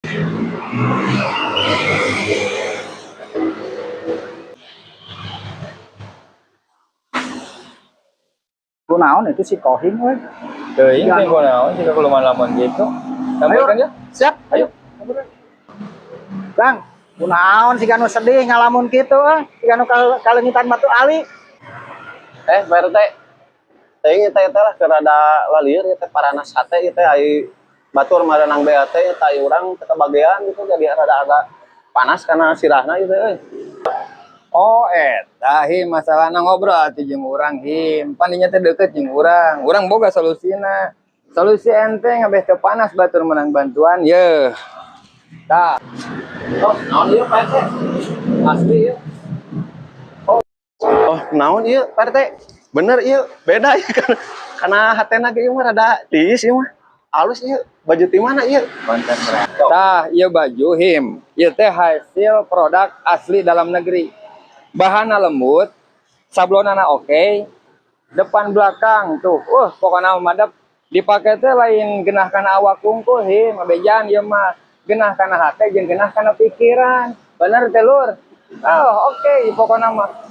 Kunaon itu si Kohim euy? Teuing teh kunaon jika kumaha lamun gitu. Sampaikan ya. Siap, ayo. Bang, kunaon si nu sedih ngalamun kitu ah, si nu kaleungitan batu ali. Eh, Pak RT. Teuing teh teh lah keur rada lalieur ieu teh, paranas hate ieu teh, ai batur meunang BAT ieu teh, ai urang teu kabagean gitu, jadi rada-rada panas karena sirahna ieu teh euy. Oh, eta Him masalahna, ngobrol atuh jeung urang, Him. Pan dinya teh deket jeung urang. Urang boga solusina. Solusi ente ngabeh teu panas batur menang bantuan ye. Tah. Oh, naon ieu, Pak RT? Asli ieu. Oh, oh, naon ieu, Pak RT? Bener ieu, beda ieu kan. Karena hatena ge ieu mah rada tiis ieu mah. Alus ieu, baju ti mana ieu? Konten brand. Tah, ieu baju, Him. Ieu teh hasil produk asli dalam negeri. Bahanna lembut, sablonana oke, depan belakang tuh. Wah, pokoknya madep dipake teh lain genah kana awak kungkul, Him, ngabejaan ieu mah. Genah kana hate jeung genah kana pikiran. Bener teh, Lur? Oh, oke, pokoknya mah.